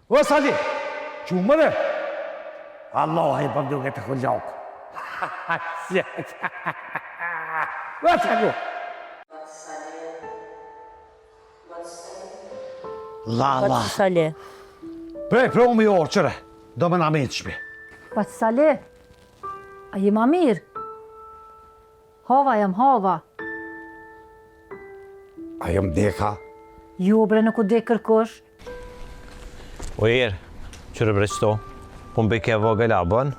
O, Sali, që u mëre? Allah, e po m'duket të kullok. O, Sali! La, la. Paç Sali. Prej, prej, umë i orë, qëre. Do me na metë shpi. Paç Sali. A je ma mirë? Hava jam, hava. A jam deka? Jo, bre, nuk u dek kërkush. O erë, qëre bre qëto? Po më bëjke vogël a bën?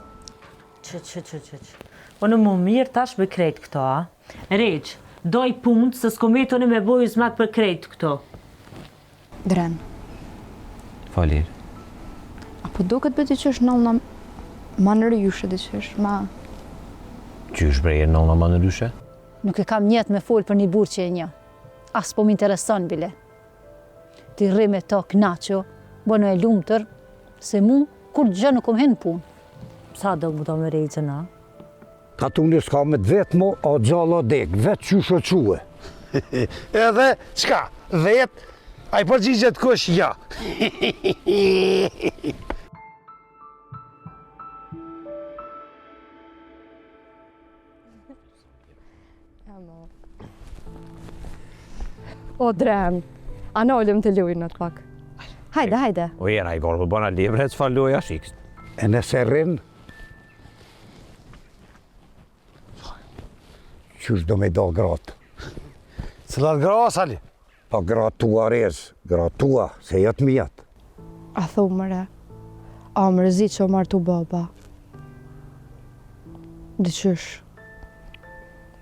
Që, që, që, që, që. Po në më mirë tash me krejt këto, a? Rexh, doj punë se s'kom met unë me bo hyzmet për krejt këto. Dren. Fal Erë. A po duket be diqysh nona ma nryshe diqysh, ma... Qysh bre Erë nona ma nryshe? Nuk e kam nijet me folë për një burrë që e njoh. As po m'intereson bile. Ti rri me to knaqu, bënu e lumtur, se mu kurgjë nuk më hin n'punë. Sa do më do me Rexhën, a? Katuni s'ka me të vetë mo, o gjallë o dek, vetë qysh o çue. Edhe, çka, vetë, a i përgjigjet kush, ja. O, Dren, a nalëm të lujnë atë pak. Hajde, hajde. O, jera, i gorë, po bëna libre, çfarë loja shikë. E nëse rrin, qysh do me do gratë? Cilat gra, Sali? Po gratë tua, Rez, gratë tua, se jo të mijat. A thu mëre, a mërzi që o martu baba. Diqysh,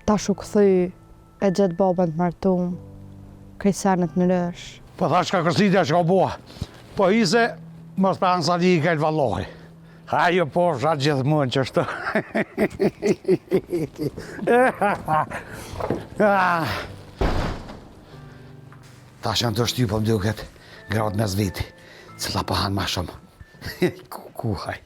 tash u kthy e gjet babën të martum, krejt senet ndrysh. Po tha çka kërsitja çka boa, po hise, mos pa anë Sali i krejt vallahi. Ha jo po sha gjithmonë qështu. Ah. Tash janë të shty po më duket, gratë mes veti, cila po hanë ma shumë. Ku, ku haj.